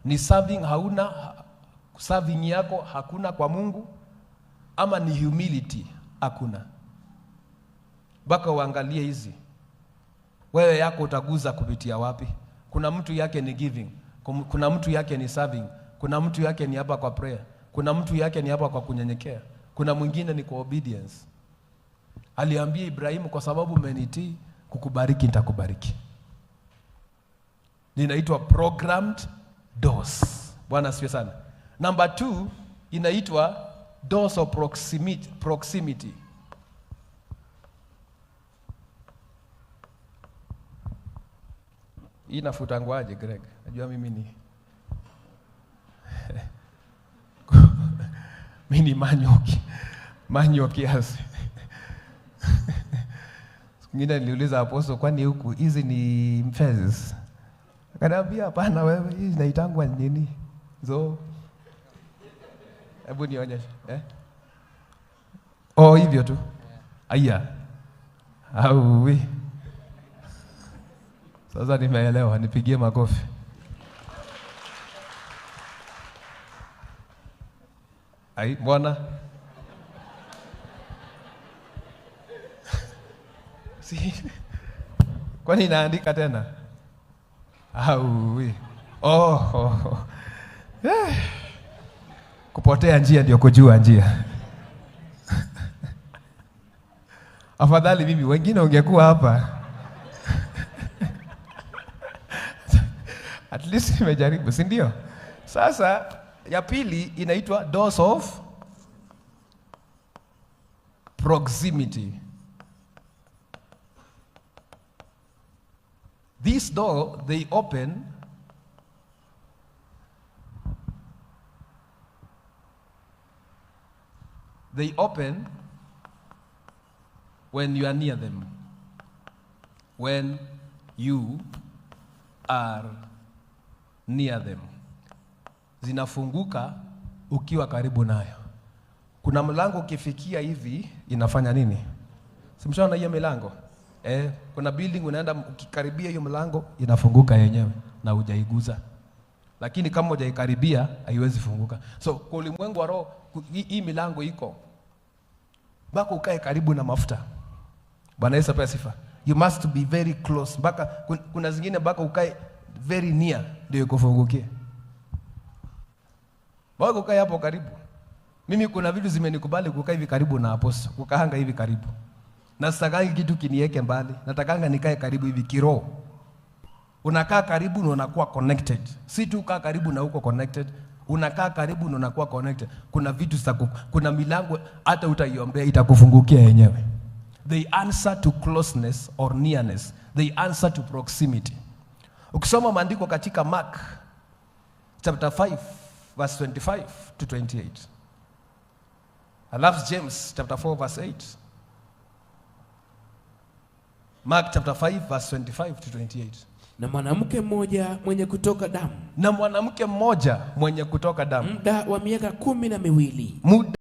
Ni serving hauna, serving yako hakuna kwa Mungu, ama ni humility hakuna? Mpaka uangalie hizi. Wewe yako utaguza kupitia wapi? Kuna mtu yake ni giving, kuna mtu yake ni serving, kuna mtu yake ni hapa kwa prayer, kuna mtu yake ni hapa kwa kunyenyekea, kuna mwingine ni kwa obedience. Aliambia Ibrahimu, kwa sababu umenitii, kukubariki nitakubariki. Inaitwa programmed doors. Bwana asifiwe sana. Number 2 inaitwa doors of proximity. Hii inafutangwaje, Greg? Najua mimi ni mimi ni manyo kiasi. Siku nyingine niliuliza apostle, kwani huku hizi ni fences? Akaniambia hapana, wewe hii inaitangwa nini? So hebu nionyeshe. Eh? Oh, hivyo tu. Aya. Au. Sasa nimeelewa, nipigie makofi. Ai, mbona? Si. Kwani inaandika tena? Au. Oh, oh, oh. Kupotea njia ndio kujua njia. Afadhali mimi, wengine ungekuwa hapa. At least nimejaribu, si ndio? Sasa ya pili inaitwa doors of proximity. This door they open they open when you are near them. When you are near them. Zinafunguka ukiwa karibu nayo. Kuna mlango ukifikia hivi inafanya nini? Si mshaona hiyo milango? Kuna building unaenda ukikaribia hiyo mlango inafunguka yenyewe na hujaiguza. Lakini kama hujaikaribia haiwezi funguka. So kwa ulimwengu wa roho hii milango iko. Mpaka ukae karibu na mafuta. Bwana Yesu apewe sifa. You must be very close. Mpaka kuna zingine mpaka ukae very near ndio ikufungukie. Mpaka ukae hapo karibu. Mimi kuna vitu zimenikubali kukaa hivi karibu na apostle, kukaanga hivi karibu. Na sitakangi kitu kiniweke mbali. Natakanga nikae karibu hivi kiroho. Unakaa karibu na unakuwa connected. Si tu ukaa karibu na uko connected. Unakaa karibu na unakuwa connected. Kuna vitu kuna milango hata utaiombea itakufungukia yenyewe. They answer to closeness or nearness. They answer to proximity. Ukisoma maandiko katika Mark chapter 5 verse 25 to 28. Alafu James chapter 4 verse 8. Mark chapter 5 verse 25 to 28. Na mwanamke mmoja mwenye kutoka damu. Na mwanamke mmoja mwenye kutoka damu. Muda wa miaka 12. Muda